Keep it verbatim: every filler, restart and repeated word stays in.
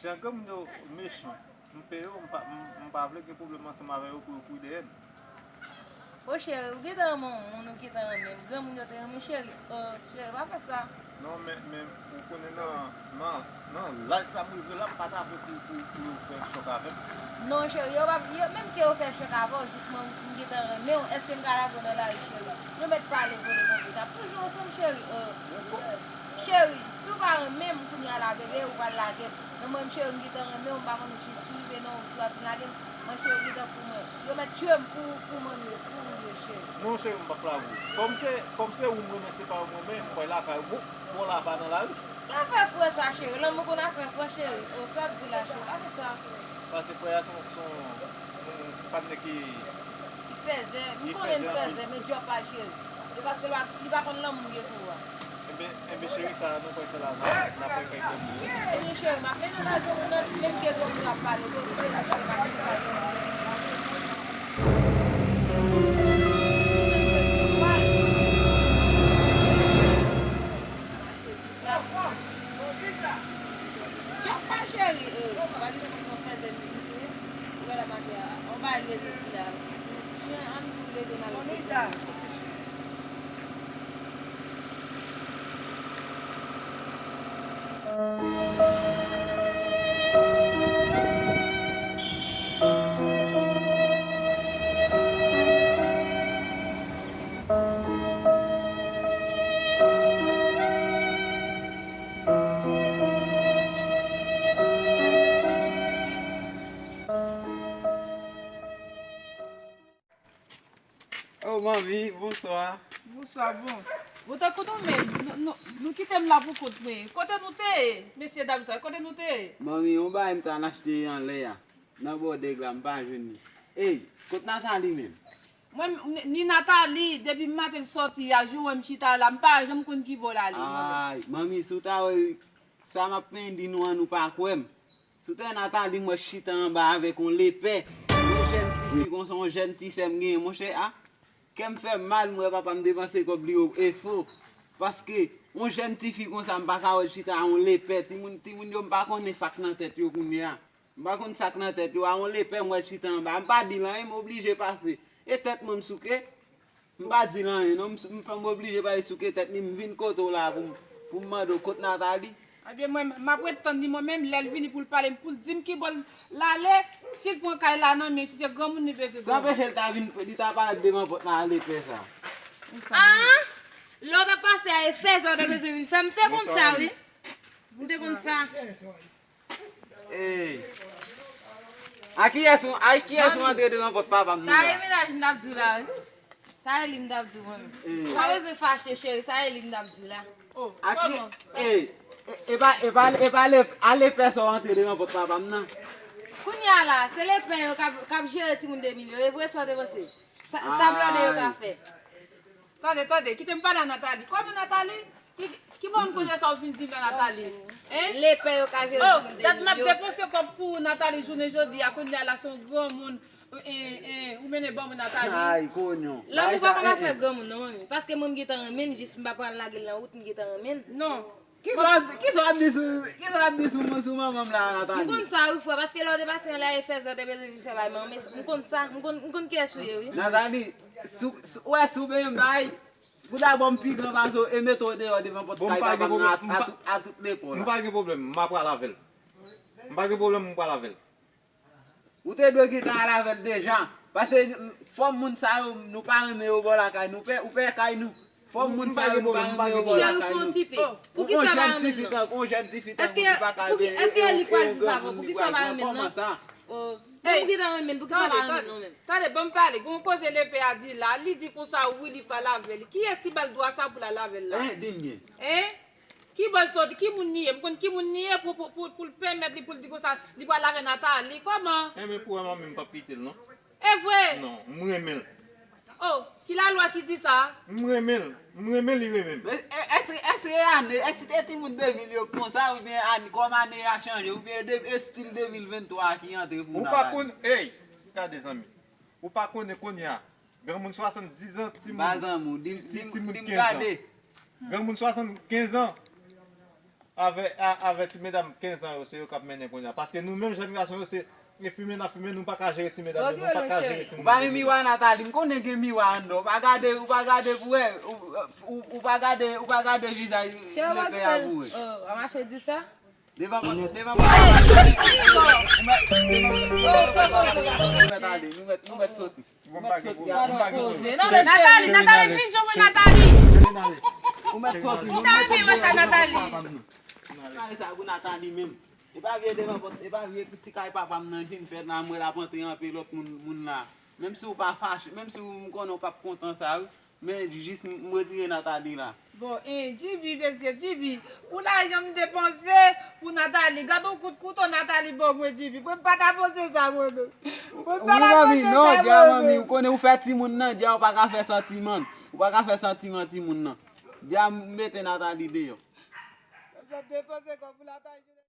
Jan granmoun yo mechan, m pè yo, m pa, m, m pa vle gen pwoblèm ansanm avè yo pou yo kouri dèyè m. Bon, cheri, ou gentan renmen yon moun, ou gentan renmen m. Granmoun yo te renmen cheri. Oh, cheri, pa fè sa. Non, men, men, ou konnen nan, nan, nan laj sa m rive la, m pa ta vle pou, pou, pou yo fè chòk avè m. Non, cheri, yo pa, yo, menm ke yo fè chòk avè w, jis mwen, m gentan renmen w, èske m ka lage w nan lari, cheri? Yo mèt pale vole konpli. N ap toujou ansanm, cheri. Oh, cheri, si w pa renmen m, kounye a la, bebe, ou pral lage m. Men mwen, cheri, m gentan renmen w, m pa konn jis rive nan ou di w ap vin lage m. Mwen, cheri, gentan pou mwen. Yo mèt tiye m pou, pou mwen, pou ou ye, cheri. Non, cheri, m p ap lage w. Kòm se, kòm se ou m renmen, se pa ou m renmen, m pral lakay ou, bon, fò la pa nan lari. Ki afè frè sa, cheri? Lanmou konn afè frè, cheri. Oh, sa w ap di la, cheri? Pa fè sa. Paske frè a se yon, se yon, yon ti patnè ki Li fèzè, m konnen li fèzè, men djòb pa l, cheri. E paske li pa, li pa konn lanmou gen pou ou a. Enben, enben, cheri, sa nou pral fè la, n ap, n ap pral fè kèk moun. Ebyen, cheri, m ap mennen nan granmoun nan, menm ke granmoun yo ap pale, granmoun yo ap pale. Mache di sa. Djòb pa cheri, euh, pa di nan fè zèn misye. Ou wè la mache a, on bagay leve jodi la. Men ann nou leve n al. Oh, manmi, bonswa. Bonswa, bon. Bon, tankou nou menm, nou, nou, nou kite m la pou kont mwen. Kote nou te ye, mesye dam sa yo? Kote nou te ye? Manmi, yon bagay m t al achte anlè a. Nan bò dèg la, m pa jwenn li. Ey, kot Nathalie menm? Mwen, ni, ni Nathalie, depi maten l sòti a, jou wè m chita la, m pa janm konn ki bò l ale, mwen menm. Ay, manmi, si w ta wè sa m ap penyen di nou an, nou pa kwè m. Si w ta wè Nathalie, m wè chita anba avèk yon lepè. Yon jèn tifi konsa, yon jèn ti sè m genyen, monchè, a. Kè m fè m mal, m wè papa m depanse kòb li o efo. Paske, yon jèn tifi konsa, m pa ka wè l chita a yon lepè. Timoun, timoun yo, m pa konnen sa k nan tèt yo kounye a. M pa konn sa k nan tèt yo. A yon lepè, m wè l chita anba. M pa di l anyen, m oblije pase. E tèt mwen m souke. M pa di l anyen, non. M, m, m oblije pase souke tèt li. M vin kote w la pou m, pou m mande w kot Nathalie. Ebyen, mwen, m ap ret tann li, mwen menm, lè l vini pou l pale m, pou l di m ki bò l ale, si l pran kay la nan men, si se granmoun li bezwen. Sa anpeche l ta vin, li ta parèt devan pòt la a lepè sa. Ah! Lè w t ap pase a, e fè sa w te bezwen vin fè. M te konn sa, wi. M te konn sa. Ey. A kiyès ou, a kiyès ou antre devan pòt papa m nan la? Sa e mennaj m t ap di w la, wi. Sa e li m t ap di w, mwen menm. Ey. Pa bezwen fache, cheri, sa e li m t ap di w la. Oh, a ki, kòman? Ey, e, e pa, e pa, e pa le, a lepè sa w antre devan pòt papa m nan? Kounye a la, se lepè yo k ap, k ap jere timoun de mil yo, e vre sa w te panse? Sa, sa blòdè yo ka fè? Tande, tande, kite m pale a Nathalie. Kòman Nathalie? Ki, ki bò n koze sa w fin di m la, Nathalie? Hein? Lepè yo ka jere timoun de mil yo. Oh, dat m ap depanse kòb pou ou, Nathalie, jounen jodi a, kounye a la se yon granmoun, eh, eh, ou mennen ban mwen, Nathalie. Ay, konyon. Lanmou pa konn afè granmoun, non, manmi. Paske mwen m gentan renmen l, jis m pa pral lage l nan wout, m gentan renmen l. Non. Kisa w ap, kisa w ap di sou, kisa w ap di sou, sou manman m la, Nathalie? M konn sa, wi, frè, paske lè w te pase anlè a, e fè sa w te bezwen vin fè bay manmi. M konn sa, m konn, m konn kiyès ou ye, wi. Nathalie, sou, sou, w wè, si w benyen m bay, pou dabò m pi gran pase w, e mete w deyò devan pòt kay papa m nan a, a tout, a tout lepè w la. M pa gen pwoblèm, m pa pral avè l. M pa gen pwoblèm, m pral avè l. Ou te dwe gentan al avè l deja. Paske, mm, fòm moun sa yo, nou pa renmen yo bò lakay nou. Ou pè, ou pè kay nou. Fòm moun sa yo, nou pa renmen yo bò lakay nou. Cheri, w fè yon ti pe. Poukisa w pa renmen l non? Yon jèn tifi tankou, yon jèn tifi tankou ki pa ka, èske, èske li pral viv avè w? Poukisa w pa renmen l non? Kòman sa? Oh, bon, m gentan renmen l, poukisa w pa renmen l non menm? Tande, ban m pale. Gon koze lepè a di la, li di konsa wi li pral avè l. Kiyès ki ba l dwa sa pou l al avè l la? Eh, di m byen. Hein? Ki bò l soti? Ki moun li ye? M konn ki moun li ye pou, pou, pou, pou l pèmèt li, pou l di konsa, li pral avè Nathalie. Kòman? Enben, pou wè manmi m p ap kite l, non. E vre? Non, m renmen l. Oh, ki lalwa ki di sa? M renmen l. M renmen li renmen m. Men, e, èske, èske e ane, èske se timoun de mil yo konsa, oubyen ane, kòm ane a chanje, oubyen de, estil de mil venntwa a ki antre pou Nathalie? Ou pa konn, ey, gade zanmi. Ou pa konnen kounye a. Granmoun swasanndiz an, timoun, timoun kenz an. Granmoun swasannkenz an, avè, a- avè ti medam kenz an yo, se yo k ap mennen kounye a. Paske nou menm jèn gason yo, se e fimen n ap fimen, nou pa ka jere ti medam yo, nou pa ka jere ti moun yo. Ou pa gen miwa, Nathalie, m konnen gen miwa anndan. Ou pa gade, ou pa gade pou wè, ou, ou, ou pa gade, ou pa gade vizaj lepè a pou wè. Oh, a mache di sa? Devan pòt, devan pòt. Ou mèt, devan pòt. Ou mèt ale, nou mèt, nou mèt soti. Nou mèt soti. Nathalie, Nathalie, vin jwenn mwen, Nathalie. Ou mèt soti, nou mèt soti. Nathalie, wè sa, Nathalie. Kare sa pou Nathalie menm. E pa vye devan pòt, e pa vye ti kay papa m nan vin fèt la, m wè l ap antre anpe lòt moun, moun la. Menm si w pa fache, menm si w, m konnen w p ap kontan sa, wi. Men jis m retire Nathalie la. Bon, en, Djiby, mesye, Djiby, pou lajan m depanse pou Nathalie, gad yon kout kouto Nathalie ban mwen, Djiby. Mwen m pa ka panse sa, mwen menm. Mwen m pa ka panse sa, mwen menm. Wi, manmi, non, dya manmi, ou konnen ou fè timoun nan, dya ou pa ka fè santiman. Ou pa ka fè santiman timoun nan. Dya m mete Nathalie deyò. Mwen depanse kòb pou Nathalie.